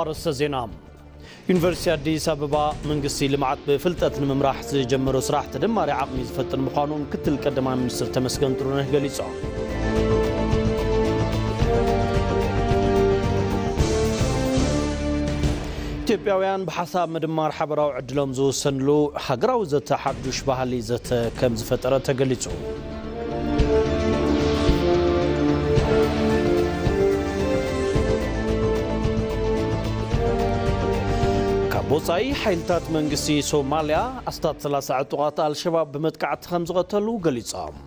ኣርእስተ ዜና። ዩኒቨርሲቲ ኣዲስ ኣበባ መንግስቲ ልምዓት ብፍልጠት ንምምራሕ ዝጀመሮ ስራሕ ተደማሪ ዓቕሚ ዝፈጥር ምዃኑ ምክትል ቀዳማይ ሚኒስትር ተመስገን ጥሩነህ ገሊጾም። ኢትዮጵያውያን ብሓሳብ ምድማር ሓበራዊ ዕድሎም ዝውሰንሉ ሃገራዊ ዘተ ሓዱሽ ባህሊ ዘተ ከም ዝፈጠረ ተገሊጹ። ካብ ወጻኢ ሓይልታት መንግስቲ ሶማልያ ኣስታት ሰላሳ ዕጡቓት ኣልሸባብ ብመጥቃዕቲ ከም ዝቐተሉ ገሊጾም።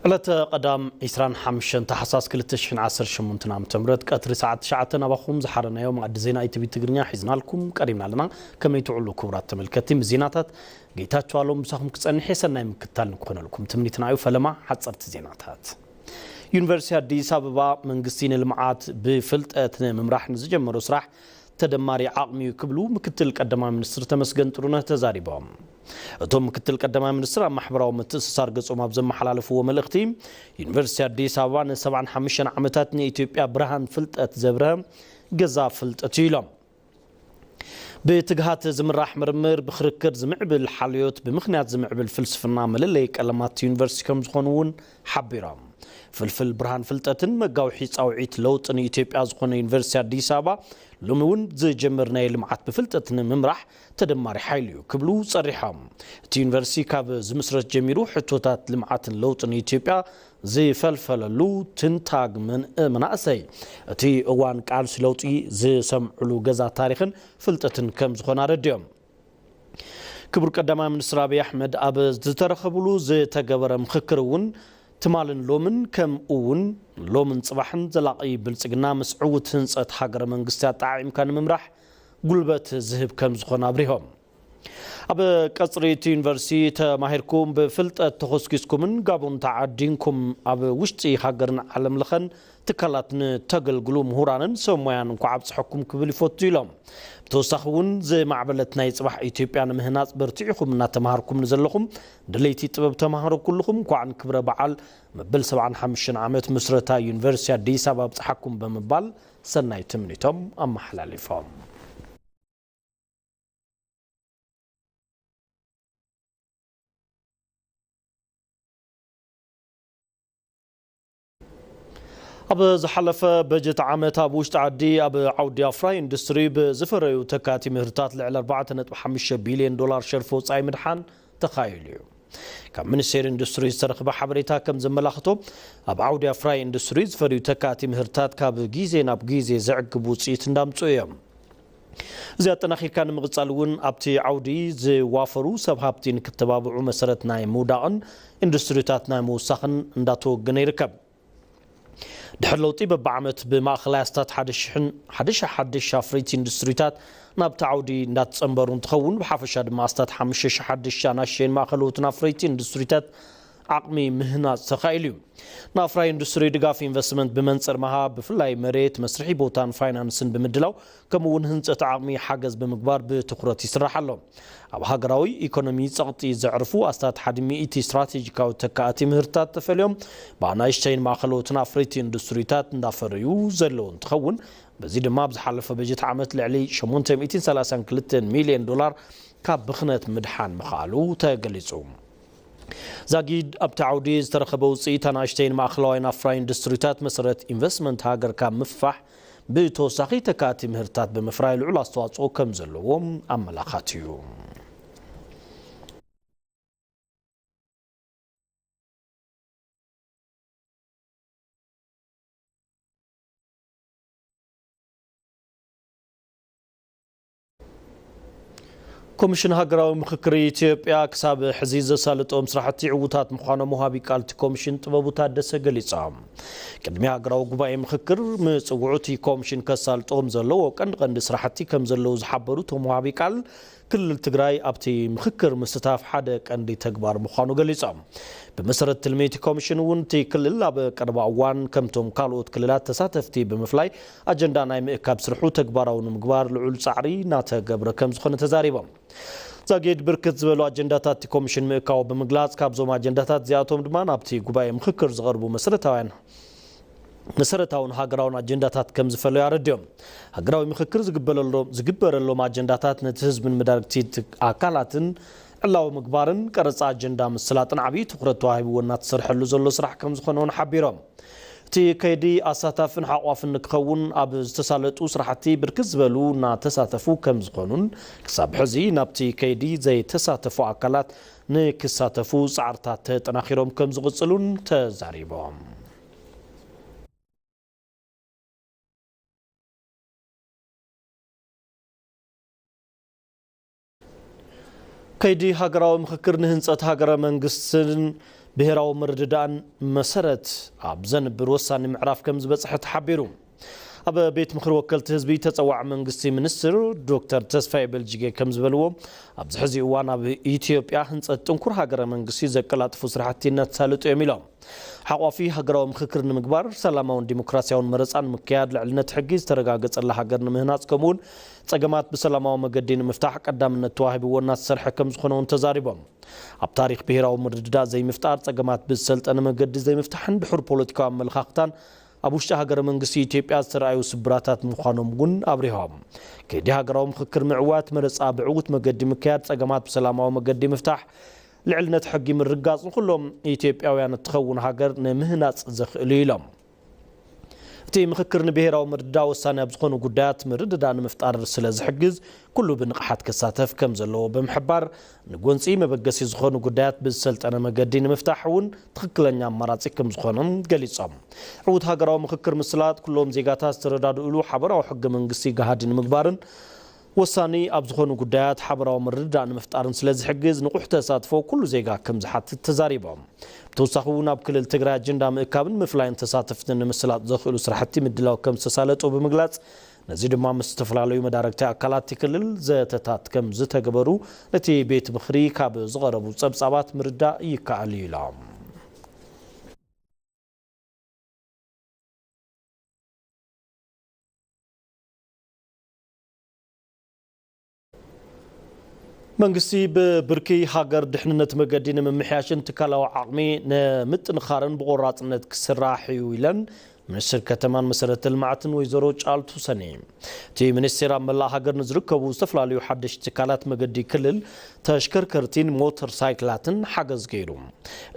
ዕለተ ቀዳም ዕስራን ሓሙሽተን ታሕሳስ ክልተ ሽሕን ዓሰርተ ሸሞንተን ዓመተ ምህረት ቀትሪ ሰዓት ትሽዓተ ናባኹም ዝሓረናዮ መኣዲ ዜና ኢቲቪ ትግርኛ ሒዝናልኩም ቀሪብና ኣለና። ከመይ ትውዕሉ ክቡራት ተመልከትቲ? ምስ ዜናታት ጌታቸው ኣሎም ምሳኹም ክጸንሕ የሰናይ ምክትታል ንክኾነልኩም ትምኒትና እዩ። ፈለማ ሓጸርቲ ዜናታት። ዩኒቨርሲቲ ኣዲስ ኣበባ መንግስቲ ንልምዓት ብፍልጠት ንምምራሕ ንዝጀመሮ ስራሕ ተደማሪ ዓቕሚ እዩ ክብሉ ምክትል ቀዳማይ ሚኒስትር ተመስገን ጥሩነህ ተዛሪቦም። እቶም ምክትል ቀዳማይ ሚኒስትር ኣብ ማሕበራዊ ምትእስሳር ገጾም ኣብ ዘመሓላለፍዎ መልእኽቲ፣ ዩኒቨርሲቲ ኣዲስ ኣበባ ንሰብዓን ሓሙሽተን ዓመታት ንኢትዮጵያ ብርሃን ፍልጠት ዘብርሀ ገዛ ፍልጠት እዩ ኢሎም። ብትግሃት ዝምራሕ ምርምር፣ ብክርክር ዝምዕብል ሓልዮት፣ ብምኽንያት ዝምዕብል ፍልስፍና መለለዪ ቀለማት ዩኒቨርሲቲ ከም ዝኾኑ እውን ሓቢሮም። ፍልፍል ብርሃን ፍልጠትን መጋውሒ ጻውዒት ለውጥን ኢትዮጵያ ዝኾነ ዩኒቨርሲቲ ኣዲስ ኣበባ ሎሚ እውን ዝጀመርናዮ ልምዓት ብፍልጠት ንምምራሕ ተደማሪ ሓይሊ እዩ ክብሉ ጸሪሖም። እቲ ዩኒቨርሲቲ ካብ ዝምስረት ጀሚሩ ሕቶታት ልምዓትን ለውጥን ኢትዮጵያ ዝፈልፈለሉ ትንታግ መን-፣ መናእሰይ እቲ እዋን ቃልሲ ለውጢ ዝሰምዕሉ ገዛ ታሪኽን ፍልጠትን ከም ዝኾነ ኣረዲኦም። ክቡር ቀዳማይ ሚኒስትር ኣብይ ኣሕመድ ኣብ ዝተረኸብሉ ዝተገበረ ምኽክር እውን ትማልን ሎምን ከምኡ እውን ሎምን ጽባሕን ዘላቒ ብልጽግና ምስ ዕዉት ህንጸት ሃገረ መንግስቲ ኣጠዓዒምካ ንምምራሕ ጉልበት ዝህብ ከም ዝኾነ ኣብሪሆም። ኣብ ቀጽሪ እቲ ዩኒቨርሲቲ ተማሂርኩም ብፍልጠት ተኾስኪስኩምን ጋቦን ተዓዲንኩም ኣብ ውሽጢ ሃገርን ዓለም ለኸን ትካላት ንተገልግሉ ምሁራንን ሰብ ሞያን እንኳዕ ኣብጽሐኩም ክብል ይፈቱ ኢሎም። ብተወሳኺ እውን ዝማዕበለት ናይ ጽባሕ ኢትዮጵያ ንምህናጽ በርቲዕኹም እናተማሃርኩም ንዘለኹም ደለይቲ ጥበብ ተማሃሮ ኩልኹም እንኳዕ ንክብረ በዓል መበል ሰብዓን ሓሙሽተን ዓመት ምስረታ ዩኒቨርሲቲ ኣዲስ ኣበባ ኣብጽሓኩም ብምባል ሰናይ ትምኒቶም ኣመሓላሊፎም። ኣብ ዝሓለፈ በጀት ዓመት ኣብ ውሽጢ ዓዲ ኣብ ዓውዲ ኣፍራይ ኢንዱስትሪ ብዝፈረዩ ተካእቲ ምህርታት ልዕሊ ኣርባዕተ ነጥቢ ሓሙሽተ ቢልዮን ዶላር ሸርፊ ወጻኢ ምድሓን ተኻኢሉ እዩ። ካብ ሚኒስቴር ኢንዱስትሪ ዝተረኽበ ሓበሬታ ከም ዘመላኽቶ፣ ኣብ ዓውዲ ኣፍራይ ኢንዱስትሪ ዝፈርዩ ተካእቲ ምህርታት ካብ ግዜ ናብ ግዜ ዘዕግብ ውፅኢት እንዳምፅኡ እዮም። እዚ ኣጠናኺርካ ንምቕፃል እውን ኣብቲ ዓውዲ ዝዋፈሩ ሰብ ሃብቲ ንክተባብዑ መሰረት ናይ ምውዳቕን ኢንዱስትሪታት ናይ ምውሳኽን እንዳተወገነ ይርከብ። ድሕሪ ለውጢ በብዓመት ብማእኸላይ ኣስታት ሓደ ሽሕን ሓደ ሽሕ ሓደሽቲ ኣፍረይቲ ኢንዱስትሪታት ናብቲ ዓውዲ እንዳተፀንበሩ እንትኸውን፣ ብሓፈሻ ድማ ኣስታት ሓሙሽተ ሽሕ ሓደሽቲ ኣናእሽተይን ማእኸለዎትን ኣፍረይቲ ኢንዱስትሪታት ዓቕሚ ምህናፅ ተኻኢሉ እዩ። ንኣፍራይ ኢንዱስትሪ ድጋፍ ኢንቨስትመንት ብመንፅር ምሃብ፣ ብፍላይ መሬት፣ መስርሒ ቦታን ፋይናንስን ብምድላው፣ ከምኡ እውን ህንፀት ዓቕሚ ሓገዝ ብምግባር ብትኹረት ይስራሕ ኣሎ። ኣብ ሃገራዊ ኢኮኖሚ ጸቕጢ ዘዕርፉ ኣስታት ሓደ ሚእቲ ስትራቴጂካዊ ተካእቲ ምህርትታት ተፈልዮም ብኣናእሽተይን ማእኸለዎትን ኣፍረይቲ ኢንዱስትሪታት እንዳፈረዩ ዘለዉ እንትኸውን፣ በዚ ድማ ኣብ ዝሓለፈ በጀት ዓመት ልዕሊ ሸሞንተ ሚእትን ሰላሳን ክልተን ሚልዮን ዶላር ካብ ብኽነት ምድሓን ምኽኣሉ ተገሊጹ። ዛጊድ ኣብቲ ዓውዲ ዝተረኸበ ውፅኢት ኣናእሽተይን ማእኸለዋይን ኣፍራይ ኢንዱስትሪታት መሰረት ኢንቨስትመንት ሃገር ካብ ምፍፋሕ ብተወሳኺ ተካእቲ ምህርትታት ብምፍራይ ልዑል ኣስተዋፅኦ ከም ዘለዎም ኣመላኻቲ እዩ። ኮሚሽን ሃገራዊ ምኽክር ኢትዮጵያ ክሳብ ሕዚ ዘሳለጦም ስራሕቲ ዕዉታት ምዃኖም ወሃቢ ቃል እቲ ኮሚሽን ጥበቡ ታደሰ ገሊጾም። ቅድሚ ሃገራዊ ጉባኤ ምኽክር ምጽውዑ እቲ ኮሚሽን ከሳልጦም ዘለዎ ቀንዲ ቀንዲ ስራሕቲ ከም ዘለዉ ዝሓበሩ እቶም ወሃቢ ቃል፣ ክልል ትግራይ ኣብቲ ምኽክር ምስታፍ ሓደ ቀንዲ ተግባር ምዃኑ ገሊጾም። ብመሰረት ትልሚ እቲ ኮሚሽን እውን እቲ ክልል ኣብ ቀረባ እዋን ከምቶም ካልኦት ክልላት ተሳተፍቲ ብምፍላይ ኣጀንዳ ናይ ምእካብ ስርሑ ተግባራዊ ንምግባር ልዑል ጻዕሪ እናተገብረ ከም ዝኾነ ተዛሪቦም። ዛጊድ ብርክት ዝበሉ ኣጀንዳታት እቲ ኮሚሽን ምእካቡ ብምግላጽ፣ ካብዞም ኣጀንዳታት እዚኣቶም ድማ ናብቲ ጉባኤ ምኽክር ዝቐርቡ መሰረታውያን መሰረታውን ሃገራውን ኣጀንዳታት ከም ዝፈለዩ ኣረዲኦም። ሃገራዊ ምኽክር ዝግበረሎም ኣጀንዳታት ነቲ ህዝብን መዳርግቲ ኣካላትን ዕላዊ ምግባርን ቀረፃ ኣጀንዳ ምስላጥን ዓብዪ ትኹረት ተዋሂብዎ እናተሰርሐሉ ዘሎ ስራሕ ከም ዝኾነ እውን ሓቢሮም። እቲ ከይዲ ኣሳታፍን ሓቋፍን ንክኸውን ኣብ ዝተሳለጡ ስራሕቲ ብርክት ዝበሉ እናተሳተፉ ከም ዝኾኑን ክሳብ ሕዚ ናብቲ ከይዲ ዘይተሳተፉ ኣካላት ንክሳተፉ ፃዕርታት ተጠናኺሮም ከም ዝቕፅሉን ተዛሪቦም። ከይዲ ሃገራዊ ምኽክር ንህንፀት ሃገረ መንግስትን ብሄራዊ ምርድዳእን መሰረት ኣብ ዘንብር ወሳኒ ምዕራፍ ከም ዝበፅሐ ተሓቢሩ። ኣብ ቤት ምኽሪ ወከልቲ ህዝቢ ተፀዋዒ መንግስቲ ሚኒስትር ዶክተር ተስፋዬ በልጅጌ ከም ዝበልዎ፣ ኣብዚ ሕዚ እዋን ኣብ ኢትዮጵያ ህንፀት ጥንኩር ሃገረ መንግስቲ ዘቀላጥፉ ስራሕቲ እናተሳለጡ እዮም ኢሎም። ሓቋፊ ሃገራዊ ምኽክር ንምግባር፣ ሰላማውን ዲሞክራሲያውን መረፃ ንምክያድ፣ ልዕልነት ሕጊ ዝተረጋገፀላ ሃገር ንምህናፅ፣ ከምኡውን ፀገማት ብሰላማዊ መገዲ ንምፍታሕ ቀዳምነት ተዋሂብዎ እናተሰርሐ ከም ዝኾነ እውን ተዛሪቦም። ኣብ ታሪኽ ብሄራዊ ምርድዳእ ዘይምፍጣር፣ ፀገማት ብዝሰልጠነ መገዲ ዘይምፍታሕን ድሑር ፖለቲካዊ ኣመለኻኽታን ኣብ ውሽጢ ሃገረ መንግስቲ ኢትዮጵያ ዝተረኣዩ ስብራታት ምዃኖም እውን ኣብሪሆም። ከይዲ ሃገራዊ ምኽክር ምዕዋት፣ መረፃ ብዕዉት መገዲ ምክያድ፣ ፀገማት ብሰላማዊ መገዲ ምፍታሕ፣ ልዕልነት ሕጊ ምርግጋፅ ንኩሎም ኢትዮጵያውያን እትኸውን ሃገር ንምህናፅ ዘኽእል እዩ ኢሎም። እቲ ምኽክር ንብሄራዊ ምርድዳእ ወሳኒ ኣብ ዝኾኑ ጉዳያት ምርድዳእ ንምፍጣር ስለ ዝሕግዝ፣ ኩሉ ብንቕሓት ክሳተፍ ከም ዘለዎ ብምሕባር፣ ንጎንፂ መበገሲ ዝኾኑ ጉዳያት ብዝሰልጠነ መገዲ ንምፍታሕ እውን ትኽክለኛ ኣማራፂ ከም ዝኾነ ገሊፆም። ዕዉት ሃገራዊ ምኽክር ምስላጥ፣ ኩሎም ዜጋታት ዝተረዳድእሉ ሓበራዊ ሕገ መንግስቲ ገሃዲ ንምግባርን ወሳኒ ኣብ ዝኾኑ ጉዳያት ሓበራዊ ምርድዳእ ንምፍጣርን ስለ ዝሕግዝ፣ ንቑሕ ተሳትፎ ኩሉ ዜጋ ከም ዝሓትት ተዛሪቦም። ብተወሳኺ እውን ኣብ ክልል ትግራይ ኣጀንዳ ምእካብን ምፍላይን ተሳተፍቲ ንምስላጥ ዘኽእሉ ስራሕቲ ምድላው ከም ዝተሳለጡ ብምግላጽ፣ ነዚ ድማ ምስ ዝተፈላለዩ መዳርግቲ ኣካላት እቲ ክልል ዘተታት ከም ዝተገበሩ ነቲ ቤት ምኽሪ ካብ ዝቐረቡ ጸብጻባት ምርዳእ ይከኣል እዩ ኢሎም። መንግስቲ ብብርኪ ሃገር ድሕንነት መገዲ ንምምሕያሽን ትካላዊ ዓቕሚ ንምጥንኻርን ብቆራፅነት ክስራሕ እዩ ኢለን ሚኒስትር ከተማን መሰረተ ልምዓትን ወይዘሮ ጫልቱ ሰኒ። እቲ ሚኒስቴር ኣብ መላእ ሃገር ንዝርከቡ ዝተፈላለዩ ሓደሽቲ ትካላት መገዲ ክልል ተሽከርከርቲን ሞተር ሳይክላትን ሓገዝ ገይሩ።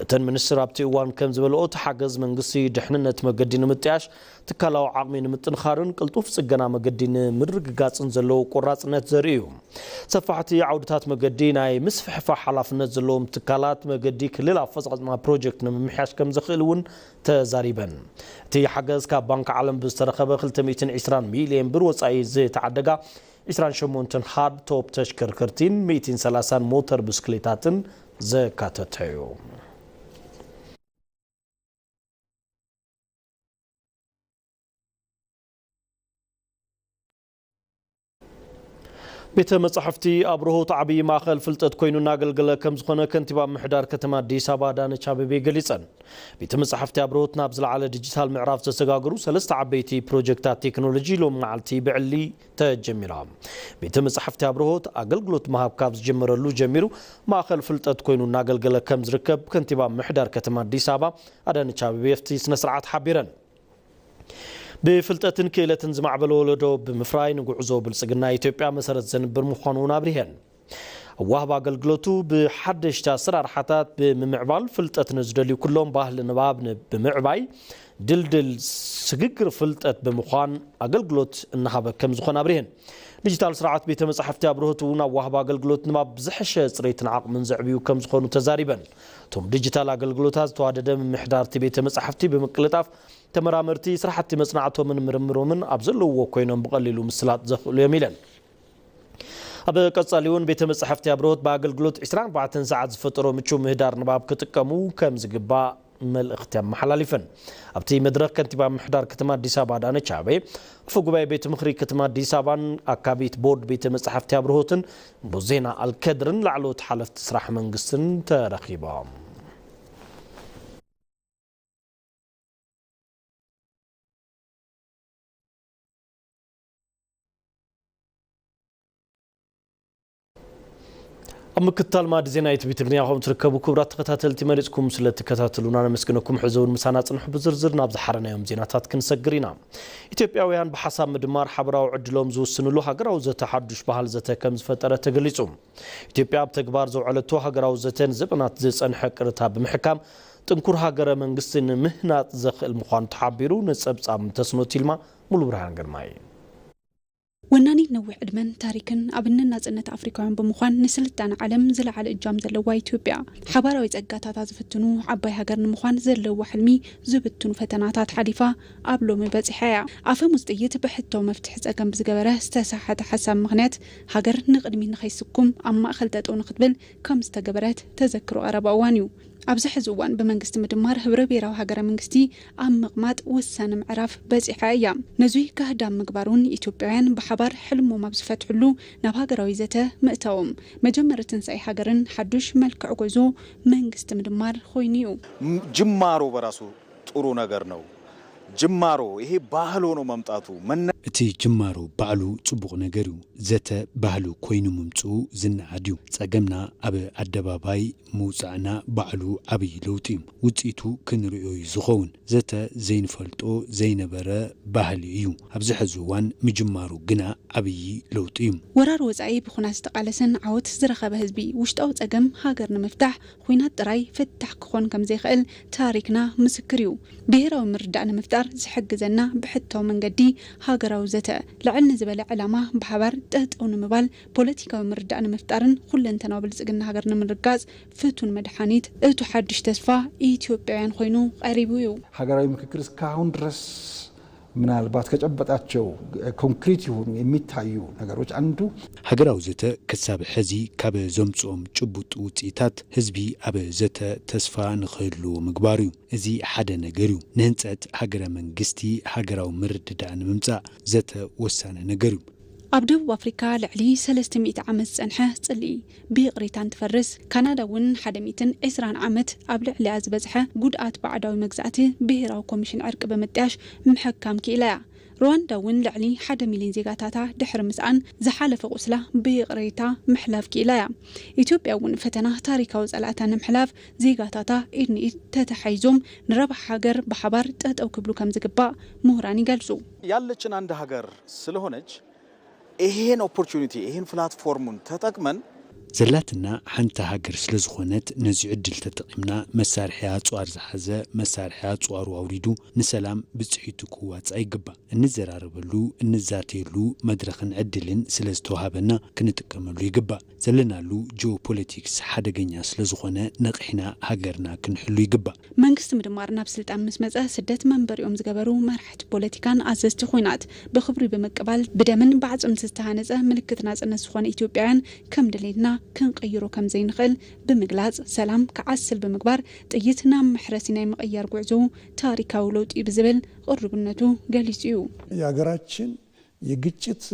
እተን ሚኒስትር ኣብቲ እዋን ከም ዝበልኦ፣ እቲ ሓገዝ መንግስቲ ድሕንነት መገዲ ንምጥያሽ፣ ትካላዊ ዓቕሚ ንምጥንኻርን ቅልጡፍ ጽገና መገዲ ንምርግጋጽን ዘለዎ ቆራጽነት ዘርኢ እዩ። ሰፋሕቲ ዓውድታት መገዲ ናይ ምስፍሕፋሕ ሓላፍነት ዘለዎም ትካላት መገዲ ክልል ኣፈጻጽማ ፕሮጀክት ንምምሕያሽ ከም ዘኽእል እውን ተዛሪበን። እቲ ሓገዝ ካብ ባንክ ዓለም ብዝተረኸበ ክልተ ሚእትን ዕስራን ሚልዮን ብር ወጻኢ ዝተዓደጋ ዕስራን ሸሞንተን ሃርድ ቶፕ ተሽከርከርቲን ሚእትን ሰላሳን ሞተር ብስክሌታትን ዘካተተ እዩ። ቤተ መጻሕፍቲ ኣብርሆት ዓብዪ ማእኸል ፍልጠት ኮይኑ እናገልገለ ከም ዝኾነ ከንቲባ ምምሕዳር ከተማ ኣዲስ ኣበባ ኣዳነች ኣቤቤ ገሊጸን። ቤተ መጻሕፍቲ ኣብርሆት ናብ ዝለዓለ ዲጂታል ምዕራፍ ዘሰጋግሩ ሰለስተ ዓበይቲ ፕሮጀክታት ቴክኖሎጂ ሎም መዓልቲ ብዕሊ ተጀሚራ። ቤተ መጻሕፍቲ ኣብርሆት ኣገልግሎት ምሃብ ካብ ዝጀመረሉ ጀሚሩ ማእኸል ፍልጠት ኮይኑ እናገልገለ ከም ዝርከብ ከንቲባ ምምሕዳር ከተማ ኣዲስ ኣበባ ኣዳነች ኣቤቤ ኣብቲ ስነ ስርዓት ሓቢረን። ብፍልጠትን ክእለትን ዝማዕበለ ወለዶ ብምፍራይ ንጉዕዞ ብልጽግና ኢትዮጵያ መሰረት ዘንብር ምዃኑ እውን ኣብሪሀን። ኣዋህባ ኣገልግሎቱ ብሓደሽቲ ኣሰራርሓታት ብምምዕባል ፍልጠት ንዝደልዩ ኩሎም ባህሊ ንባብ ን-፣ ብምዕባይ ድልድል ስግግር ፍልጠት ብምዃን ኣገልግሎት እናሃበ ከም ዝኾነ ኣብሪሀን። ዲጂታል ስርዓት ቤተ መጻሕፍቲ ኣብርሆት እውን ኣዋህባ ኣገልግሎት ንባብ ብዝሐሸ ጽሬትን ዓቕምን ዘዕብዩ ከም ዝኾኑ ተዛሪበን። እቶም ዲጂታል ኣገልግሎታት ዝተዋደደ ምምሕዳርቲ ቤተ መጻሕፍቲ ብምቅልጣፍ ተመራመርቲ ስራሕቲ መጽናዕቶምን ምርምሮምን ኣብ ዘለውዎ ኮይኖም ብቐሊሉ ምስላጥ ዘኽእሉ እዮም ኢለን። ኣብ ቀጻሊ እውን ቤተ መጻሕፍቲ ኣብርሆት ብኣገልግሎት ዕስራን ኣርባዕተን ሰዓት ዝፈጠሮ ምቹው ምህዳር ንባብ ክጥቀሙ ከም ዝግባእ መልእኽቲ ኣመሓላሊፈን። ኣብቲ መድረኽ ከንቲባ ምምሕዳር ከተማ ኣዲስ ኣበባ ኣዳነች ኣቤቤ፣ ኣፈ ጉባኤ ቤት ምኽሪ ከተማ ኣዲስ ኣበባን ኣካቢት ቦርድ ቤተ መጻሕፍቲ ኣብርሆትን ቡዜና ኣልከድርን ላዕለዎት ሓለፍቲ ስራሕ መንግስትን ተረኺቦም። ኣብ ምክትታል ማዕዲ ዜና ኢቲቪ ትግርኛ ኹም ትርከቡ ክቡራት ተኸታተልቲ፣ መሪጽኩም ስለ ትከታተሉና ነመስግነኩም። ሕዚ እውን ምሳና ጽንሑ። ብዝርዝር ናብ ዝሓረናዮም ዜናታት ክንሰግር ኢና። ኢትዮጵያውያን ብሓሳብ ምድማር ሓበራዊ ዕድሎም ዝውስንሉ ሃገራዊ ዘተ ሓዱሽ ባህል ዘተ ከም ዝፈጠረ ተገሊጹ። ኢትዮጵያ ኣብ ተግባር ዘውዐለቶ ሃገራዊ ዘተ ንዘበናት ዝጸንሐ ቅርታ ብምሕካም ጥንኩር ሃገረ መንግስቲ ንምህናጽ ዘኽእል ምዃኑ ተሓቢሩ። ንጸብጻብ ተስኖት ይልማ፣ ሙሉ ብርሃን ግርማይ። ወናኒት ነዊሕ ዕድመን ታሪክን ኣብነት ናጽነት ኣፍሪካውያን ብምዃን ንስልጣነ ዓለም ዝለዓለ እጃም ዘለዋ ኢትዮጵያ፣ ሓባራዊ ጸጋታታ ዝፍትኑ ዓባይ ሃገር ንምዃን ዘለዋ ሕልሚ ዝብትኑ ፈተናታት ሓሊፋ ኣብ ሎሚ በጺሓ እያ። ኣፈሙዝ ጥይት ብሕቶ መፍትሒ ጸገም ብዝገበረ ዝተሳሓተ ሓሳብ ምኽንያት ሃገር ንቕድሚት ንኸይስኩም ኣብ ማእኸል ጠጠው ንኽትብል ከም ዝተገበረት ተዘክሮ ቀረባ እዋን እዩ። ኣብዚ ሕዚ እዋን ብመንግስቲ ምድማር ህብረ ብሄራዊ ሃገረ መንግስቲ ኣብ ምቕማጥ ወሳኒ ምዕራፍ በጺሓ እያ። ነዙይ ጋህዳም ምግባር እውን ኢትዮጵያውያን ብሓባር ሕልሞም ኣብ ዝፈትሕሉ ናብ ሃገራዊ ዘተ ምእታዎም መጀመሪ ትንሳኤ ሃገርን ሓዱሽ መልክዕ ጉዕዞ መንግስቲ ምድማር ኮይኑ እዩ። ጅማሮ በራሱ ጥሩ ነገር ነው። ጅማሮ ይሄ ባህል ሆኖ መምጣቱ መነ እቲ ጅማሮ ባዕሉ ጽቡቕ ነገር እዩ። ዘተ ባህሊ ኮይኑ ምምጽኡ ዝነኣድ እዩ። ጸገምና ኣብ ኣደባባይ ምውጻእና ባዕሉ ዓብዪ ለውጢ እዩ። ውጽኢቱ ክንርእዮ እዩ ዝኸውን። ዘተ ዘይንፈልጦ ዘይነበረ ባህሊ እዩ። ኣብዚ ሕዚ እዋን ምጅማሩ ግና ዓብዪ ለውጢ እዩ። ወራር ወጻኢ ብኹናት ዝተቓለሰን ዓወት ዝረኸበ ህዝቢ ውሽጣዊ ጸገም ሃገር ንምፍታሕ ኹናት ጥራይ ፍታሕ ክኾን ከምዘይኽእል ታሪክና ምስክር እዩ። ብሄራዊ ምርዳእ ንምፍጣር ዝሕግዘና ብሕታዊ መንገዲ ሃገራዊ ዘተ ልዕል ንዝበለ ዕላማ ብሓባር ጠጠው ንምባል ፖለቲካዊ ምርዳእ ንምፍጣርን ኩለንተናዊ ብልጽግና ሃገር ንምርጋጽ ፍቱን መድሓኒት እቱ ሓድሽ ተስፋ ኢትዮጵያውያን ኮይኑ ቀሪቡ እዩ። ሃገራዊ ምክክር እስካሁን ድረስ ምናልባት ከጨበጣቸው ኮንክሪት የሆኑ የሚታዩ ነገሮች አንዱ ሃገራዊ ዘተ ክሳብ ሕዚ ካብ ዘምጽኦም ጭቡጥ ውጽኢታት ህዝቢ ኣብ ዘተ ተስፋ ንኽህልዎ ምግባሩ እዩ። እዚ ሓደ ነገር እዩ። ንህንጸት ሃገረ መንግስቲ ሃገራዊ ምርድዳእ ንምምጻእ ዘተ ወሳኒ ነገር እዩ። ኣብ ደቡብ ኣፍሪካ ልዕሊ ሰለስተ ሚእቲ ዓመት ዝጸንሐ ጽልኢ ብይቕሬታ እንትፈርስ፣ ካናዳ እውን ሓደ ሚእትን ዕስራን ዓመት ኣብ ልዕሊኣ ዝበጽሐ ጉድኣት ባዕዳዊ መግዛእቲ ብሄራዊ ኮሚሽን ዕርቂ ብምጥያሽ ምሕካም ክኢላ እያ። ሩዋንዳ እውን ልዕሊ ሓደ ሚልዮን ዜጋታታ ድሕሪ ምስኣን ዝሓለፈ ቁስላ ብይቕሬታ ምሕላፍ ክኢላ እያ። ኢትዮጵያ እውን ፈተና ታሪካዊ ጸላእታ ንምሕላፍ ዜጋታታ ኢድ ንኢድ ተተሓሒዞም ንረብሓ ሃገር ብሓባር ጠጠው ክብሉ ከምዝግባእ ምሁራን ይገልጹ። ያለችን አንድ ሀገር ስለሆነች ይሄን ኦፖርቹኒቲ ይሄን ፕላትፎርሙን ተጠቅመን ዘላትና ሓንቲ ሃገር ስለዝኾነት ነዚ ዕድል ተጠቒምና መሳርሒ ኣፅዋር ዝሓዘ መሳርሒ ኣፅዋሩ ኣውሪዱ ንሰላም ብፅሒቱ ክዋፃእ ይግባእ። እንዘራረበሉ እንዛተየሉ መድረኽን ዕድልን ስለዝተውሃበና ክንጥቀመሉ ይግባእ። ዘለናሉ ጂኦፖለቲክስ ሓደገኛ ስለዝኾነ ነቒሕና ሃገርና ክንሕሉ ይግባእ። መንግስቲ ምድማር ናብ ስልጣን ምስ መጸ ስደት መንበሪኦም ዝገበሩ መራሕቲ ፖለቲካን ኣዘዝቲ ኹናት ብኽብሪ ብምቅባል ብደምን ብዓጽምቲ ዝተሃነጸ ምልክት ናጽነት ዝኾነ ኢትዮጵያውያን ከም ድሌትና ክንቅይሮ ከም ዘይንኽእል ብምግላጽ ሰላም ክዓስል ብምግባር ጥይት ናብ መሕረሲ ናይ ምቕያር ጉዕዞ ታሪካዊ ለውጢ ብዝብል ቅሩብነቱ ገሊጹ እዩ። የሀገራችን የግጭት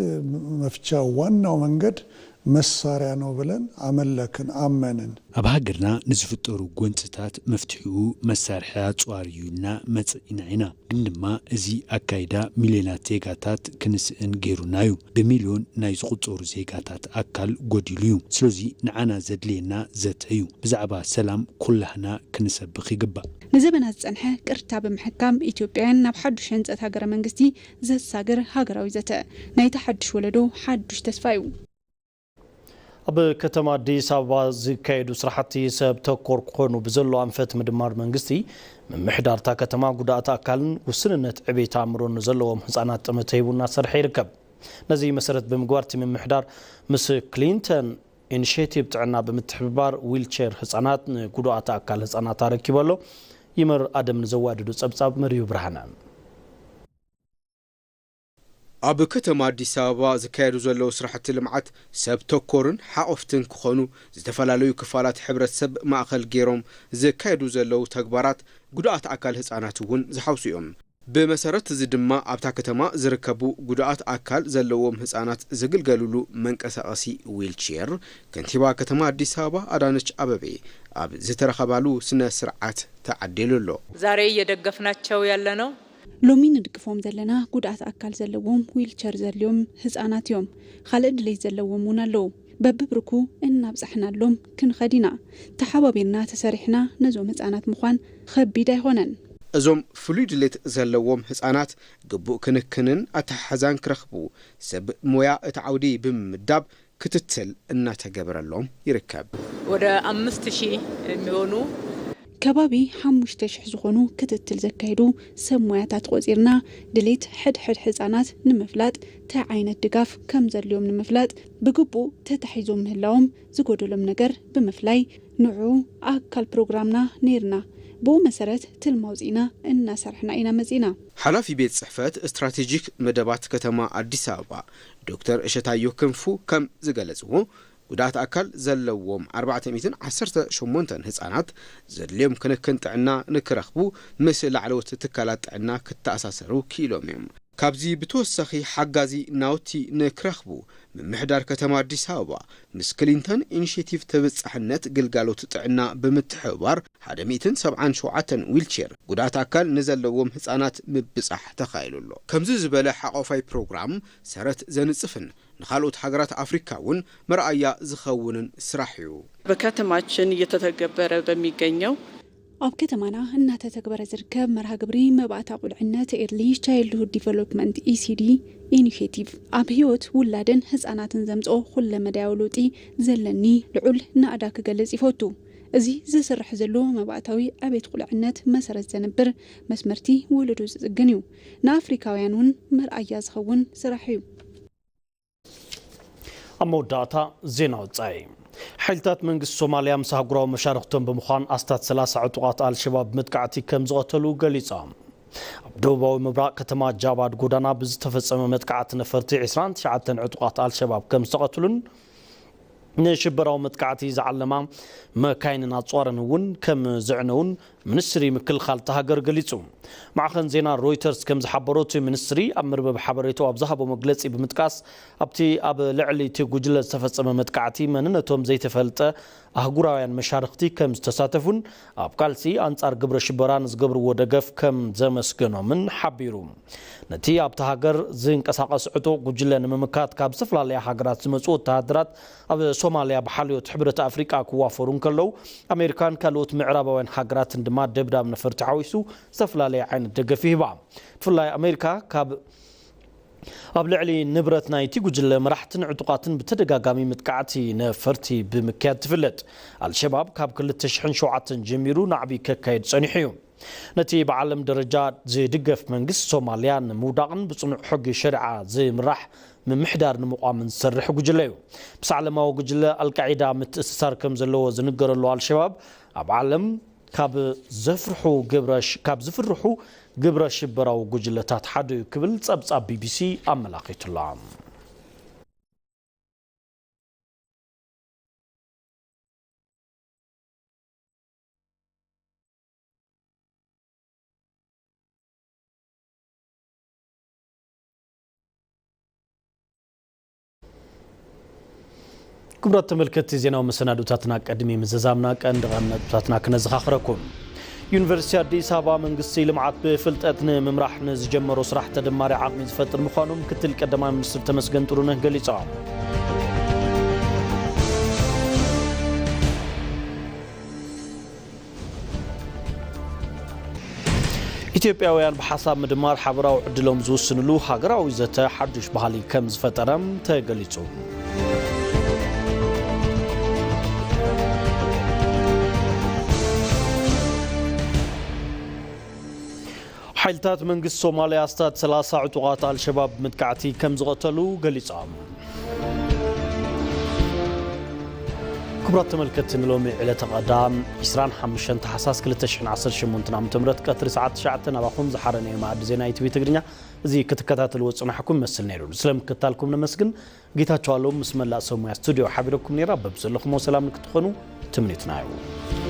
መፍቻ ዋናው መንገድ መሳሪያ ነው ብለን አመለክን፣ አመንን። ኣብ ሃገርና ንዝፍጠሩ ጎንፅታት መፍትሒኡ መሳርሒ ኣፅዋር እዩ ኢልና መፅኢና ኢና። ግን ድማ እዚ ኣካይዳ ሚልዮናት ዜጋታት ክንስእን ገይሩና እዩ። ብሚልዮን ናይ ዝቑፀሩ ዜጋታት ኣካል ጎዲሉ እዩ። ስለዚ ንዓና ዘድልየና ዘተ እዩ። ብዛዕባ ሰላም ኩላህና ክንሰብኽ ይግባእ። ንዘበናት ዝጸንሐ ቅርታ ብምሕካም ኢትዮጵያውያን ናብ ሓዱሽ ህንጸት ሃገረ መንግስቲ ዘሳግር ሃገራዊ ዘተ ናይቲ ሓድሽ ወለዶ ሓዱሽ ተስፋ እዩ። ኣብ ከተማ ኣዲስ ኣበባ ዝካየዱ ስራሕቲ ሰብ ተኮር ክኾኑ ብዘሎ ኣንፈት ምድማር መንግስቲ ምምሕዳር እታ ከተማ ጉዳኣት ኣካልን ውስንነት ዕቤት ኣእምሮን ንዘለዎም ህፃናት ጠመተ ሂቡ እናሰርሐ ይርከብ። ነዚ መሰረት ብምግባር እቲ ምምሕዳር ምስ ክሊንተን ኢኒሼቲቭ ጥዕና ብምትሕብባር ዊልቸር ህፃናት ንጉዱኣት ኣካል ህፃናት ኣረኪቡ ኣሎ። ይመር ኣደም ንዘዋደዶ ፀብፃብ መርዩ ብርሃነ። ኣብ ከተማ ኣዲስ ኣበባ ዝካየዱ ዘለዉ ስራሕቲ ልምዓት ሰብ ተኮርን ሓቆፍትን ክኾኑ፣ ዝተፈላለዩ ክፋላት ሕብረተሰብ ማእኸል ገይሮም ዝካየዱ ዘለዉ ተግባራት ጉድኣት ኣካል ህፃናት እውን ዝሓውሱ እዮም። ብመሰረት እዚ ድማ ኣብታ ከተማ ዝርከቡ ጉድኣት ኣካል ዘለዎም ህፃናት ዝግልገሉሉ መንቀሳቐሲ ዊልቼር ከንቲባ ከተማ ኣዲስ ኣበባ ኣዳነች ኣበቤ ኣብ ዝተረኸባሉ ስነ ስርዓት ተዓዲሉ ኣሎ። ዛሬ እየደገፍናቸው ያለነው ሎሚ ንድግፎም ዘለና ጉድኣት ኣካል ዘለዎም ዊልቸር ዘድልዮም ህፃናት እዮም። ካልእ ድሌት ዘለዎም እውን ኣለዉ። በብብርኩ እናብፃሕናሎም ክንኸድ ኢና። ተሓባቢርና ተሰሪሕና ነዞም ህፃናት ምዃን ኸቢድ ኣይኾነን። እዞም ፍሉይ ድሌት ዘለዎም ህፃናት ግቡእ ክንክንን ኣተሓሕዛን ክረኽቡ ሰብ ሞያ እቲ ዓውዲ ብምምዳብ ክትትል እናተገበረሎም ይርከብ። ወደ አምስት ሺህ የሚሆኑ ከባቢ ሓሙሽተ ሽሕ ዝኾኑ ክትትል ዘካየዱ ሰብ ሞያታት ቆፂርና ድሌት ሕድሕድ ህፃናት ንምፍላጥ ታይ ዓይነት ድጋፍ ከም ዘድልዮም ንምፍላጥ ብግቡእ ተታሒዞም ምህላዎም ዝጎደሎም ነገር ብምፍላይ ንዑ ኣካል ፕሮግራምና ነይርና። ብኡ መሰረት ትልሚ ኣውፂእና እናሰርሕና ኢና መፂና። ሓላፊ ቤት ፅሕፈት ስትራቴጂክ መደባት ከተማ ኣዲስ ኣበባ ዶክተር እሸታዮ ክንፉ ከም ዝገለፅዎ ጉድኣት ኣካል ዘለዎም ኣርባዕተ ሚእትን ዓሰርተ ሸሞንተን ህፃናት ዘድልዮም ክንክን ጥዕና ንክረኽቡ ምስ ላዕለዎት ትካላት ጥዕና ክተኣሳሰሩ ክኢሎም እዮም። ካብዚ ብተወሳኺ ሓጋዚ ናውቲ ንክረኽቡ ምምሕዳር ከተማ ኣዲስ ኣበባ ምስ ክሊንተን ኢኒሼቲቭ ተበፃሕነት ግልጋሎት ጥዕና ብምትሕብባር ሓደ ሚእትን ሰብዓን ሸውዓተን ዊልቼር ጉድኣት ኣካል ንዘለዎም ህፃናት ምብፃሕ ተኻይሉ ኣሎ። ከምዚ ዝበለ ሓቆፋይ ፕሮግራም ሰረት ዘንፅፍን ንኻልኦት ሃገራት ኣፍሪካ እውን መርኣያ ዝኸውንን ስራሕ እዩ። በከተማችን እየተተገበረ በሚገኘው ኣብ ከተማና እናተተግበረ ዝርከብ መርሃ ግብሪ መባእታ ቁልዕነት ኤርሊ ቻይልድሁድ ዲቨሎፕመንት ኢሲዲ ኢኒሼቲቭ ኣብ ህይወት ውላድን ህፃናትን ዘምፅኦ ኩለመዳያዊ ለውጢ ዘለኒ ልዑል ናእዳ ክገልፅ ይፈቱ። እዚ ዝስራሕ ዘሎ መባእታዊ ዕቤት ቁልዕነት መሰረት ዘንብር መስመርቲ ወለዶ ዝፅግን እዩ። ንኣፍሪካውያን እውን መርኣያ ዝኸውን ስራሕ እዩ። ኣብ መወዳእታ ዜና ወጻኢ። ሓይልታት መንግስቲ ሶማልያ ምስ ኣህጉራዊ መሻርኽቶም ብምዃን ኣስታት ሰላሳ ዕጡቓት ኣልሸባብ መጥቃዕቲ ከም ዝቐተሉ ገሊጾም። ኣብ ደቡባዊ ምብራቕ ከተማ ጃባድ ጎዳና ብዝተፈጸመ መጥቃዕቲ ነፈርቲ ዕስራን ትሽዓተን ዕጡቓት ኣልሸባብ ከም ዝተቐትሉን ንሽበራዊ መጥቃዕቲ ዝዓለማ መካይንን ኣጽዋርን እውን ከም ዘዕነውን ሚኒስትሪ ምክልኻል እታ ሃገር ገሊጹ። ማዕኸን ዜና ሮይተርስ ከም ዝሓበሮ፣ እቲ ሚኒስትሪ ኣብ መርበብ ሓበሬታኡ ኣብ ዝሃቦ መግለጺ ብምጥቃስ፣ ኣብቲ ኣብ ልዕሊ እቲ ጉጅለ ዝተፈጸመ መጥቃዕቲ መንነቶም ዘይተፈልጠ ኣህጉራውያን መሻርኽቲ ከም ዝተሳተፉን ኣብ ቃልሲ ኣንጻር ግብረ ሽበራ ንዝገብርዎ ደገፍ ከም ዘመስገኖምን ሓቢሩ። ነቲ ኣብታ ሃገር ዝንቀሳቐስ ዕጡቕ ጉጅለ ንምምካት ካብ ዝተፈላለያ ሃገራት ዝመጹ ወተሃደራት ኣብ ሶማልያ ብሓልዮት ሕብረት ኣፍሪቃ ክዋፈሩ እንከለዉ፣ ኣሜሪካን ካልኦት ምዕራባውያን ሃገራትን ድማ ደብዳብ ነፈርቲ ሓዊሱ ዝተፈላለየ ዓይነት ደገፍ ይህባ። ብፍላይ ኣሜሪካ ካብ ኣብ ልዕሊ ንብረት ናይቲ ጉጅለ መራሕትን ዕጡቓትን ብተደጋጋሚ መጥቃዕቲ ነፈርቲ ብምክያድ ትፍለጥ። ኣልሸባብ ካብ ክልተ ሽሕን ሸውዓተን ጀሚሩ ናዕቢ ከካይድ ጸኒሑ እዩ። ነቲ ብዓለም ደረጃ ዝድገፍ መንግስቲ ሶማልያ ንምውዳቕን ብጽኑዕ ሕጊ ሸሪዓ ዝምራሕ ምምሕዳር ንምቋምን ዝሰርሕ ጉጅለ እዩ። ምስ ዓለማዊ ጉጅለ ኣልቃዒዳ ምትእስሳር ከም ዘለዎ ዝንገረሉ ኣልሸባብ ኣብ ዓለም ካብ ዘፍርሑ ግብረ ሽ- ካብ ዝፍርሑ ግብረ ሽበራዊ ጉጅለታት ሓደ እዩ ክብል ጸብጻብ ቢቢሲ ኣመላኺቱላ። ክቡራት ተመልከትቲ ዜናዊ መሰናዱታትና ቅድሚ ምዝዛምና ቀንዲ ቀንዲ ነጥብታትና ክነዘኻኽረኩም። ዩኒቨርሲቲ ኣዲስ ኣበባ መንግስቲ ልምዓት ብፍልጠት ንምምራሕ ንዝጀመሮ ስራሕ ተደማሪ ዓቕሚ ዝፈጥር ምዃኑ ምክትል ቀዳማይ ሚኒስትር ተመስገን ጥሩነህ ገሊጾም። ኢትዮጵያውያን ብሓሳብ ምድማር ሓበራዊ ዕድሎም ዝውስንሉ ሃገራዊ ዘተ ሓዱሽ ባህሊ ከም ዝፈጠረ ተገሊጹ። ሓይልታት መንግስቲ ሶማልያ ኣስታት ሰላሳ ዕጡቓት ኣልሸባብ መጥቃዕቲ ከም ዝቐተሉ ገሊጾም። ክቡራት ተመልከትቲ፣ ንሎሚ ዕለተ ቀዳም ዕስራን ሓሙሽተን ታሕሳስ ክልተ ሽሕን ዓሰርተ ሸሞንተን ዓመተ ምህረት ቀትሪ ሰዓት ትሽዓተ ናባኹም ዝሓረነዮ መኣዲ ዜና ኢቲቪ ትግርኛ እዚ ክትከታተልዎ ዝጸናሕኩም ይመስል ነይሩ። ስለምክትታልኩም ነመስግን። ጌታቸው ኣለዉ ምስ መላእ ሰብ ሙያ ስቱድዮ ሓቢረኩም ነይራ። በብዘለኹሞ ሰላም ንክትኾኑ ትምኒትና እዩ።